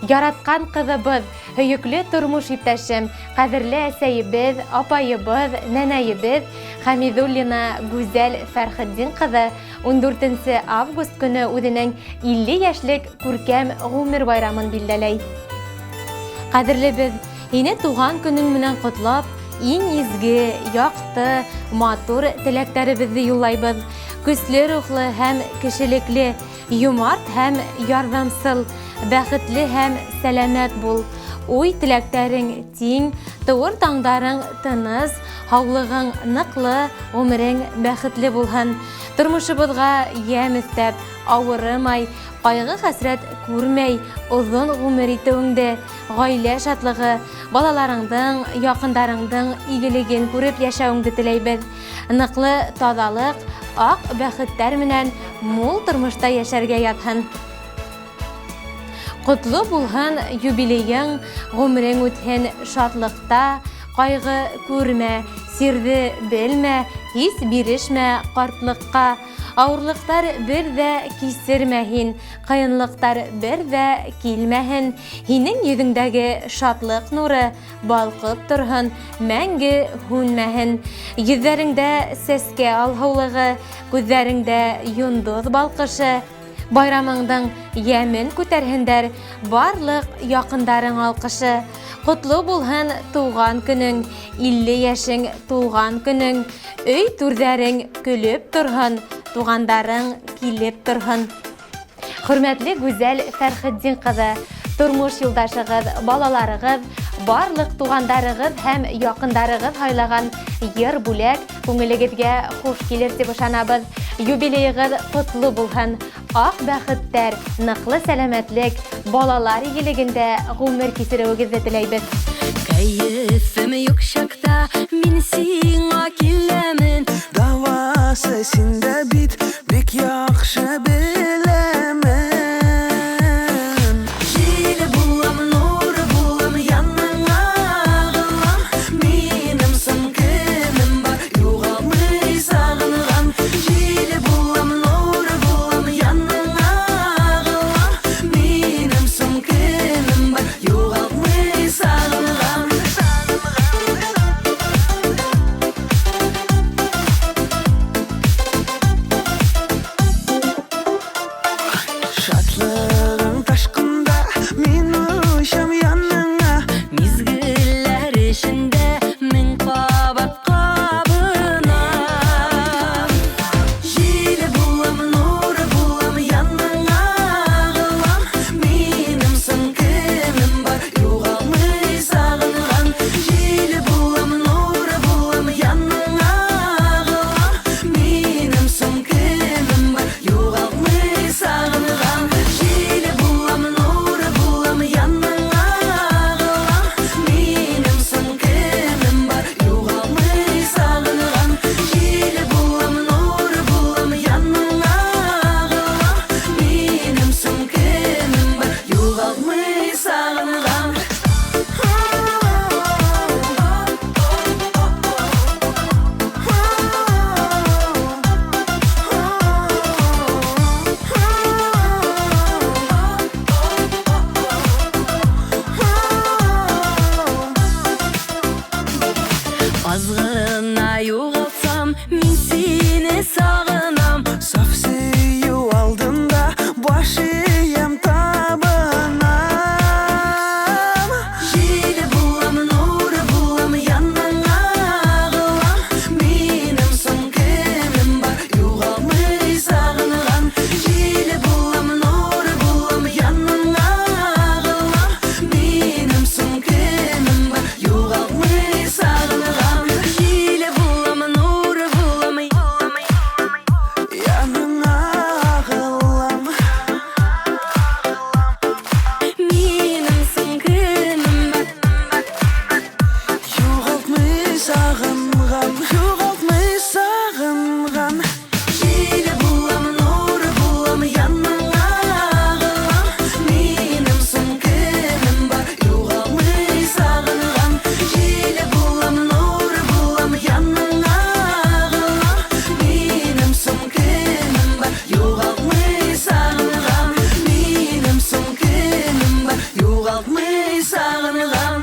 Яратҡан ҡыҙыбыҙ, һөйөклө тормош иптәшем, ҡәҙерле әсәйебеҙ, апайыбыҙ, нәнәйебеҙ Хәмиҙуллина Гүзәл Фәрхетдин ҡыҙы 14 август көнө үҙенең 50 йәшлек күркәм ғүмер байрамын билдәләй. Ҡәҙерлебеҙ, һине туған көнөң менән ҡотлап, иң изге, яҡты, матур теләктәребеҙҙе юллайбыҙ. Көслө рухлы һәм кешелекле, йомарт һәм ярҙамсыл, бәхетле һәм сәләмәт бул. Уй теләктәрең тиң, тыуыр таңдарың тыныс, һаулығың ныҡлы, ғүмерең бәхетле булһын. Тормошобоҙға йәм өҫтәп, ауырымай, ҡайғы-хәсрәт күрмәй, оҙон ғүмер итеүеңде, ғаилә шатлығы, балаларыңдың, яҡындарыңдың игелеген күреп йәшәүеңде теләйбеҙ. Ныҡлы таҙалыҡ, аҡ бәхеттәр менән мул тормошта йәшәргә яҙһын. Ҡотло булһын юбилейың, ғүмерең үтһен шатлыҡта, ҡайғы күрмә, сирҙе белмә, һис бирешмә ҡартлыҡҡа. Ауырлыҡтар бер ҙә кисермә һин, ҡыйынлыҡтар бер ҙә килмәһен. Һинең йөҙөңдәге шатлыҡ нуры балҡып торһон, мәңге һүнмәһен. Йөҙҙәреңдә сәскә алһыулығы, күҙҙәреңдә йондоҙ балҡышы. Байрамыңдың йәмен күтәрһендәр барлыҡ яҡындарың алҡышы. Ҡотло булһын тыуған көнөң, 50 йәшең тулған көнөң. Өй түрҙәрең көлөп торһон, туғандарың килеп торһон. Хөрмәтле Гүзәл Фәрхетдин ҡыҙы, тормош юлдашығыҙ, балаларығыҙ, барлыҡ туғандарығыҙ һәм яҡындарығыҙ һайлаған йыр бүләк күңелегеҙгә хуш килер тип ышанабыҙ. Юбилейығыҙ ҡотло булһын. Аҡ бәхеттәр, ныҡлы сәләмәтлек, балалар игелегендә ғүмер кисереүегеҙҙе теләйбеҙ. Кәйефем юк чакта мин сиңа киләмен. Давасы синдә бит, бик яхшы беләмен. Җил булам, нур булам, яныңа агылам. Минем соң кемем бар, югалмый сагынган. Җил булам, нур булам, яныңа агылам. Минем соң кемем бар, югалмый сагынган. Сағынған.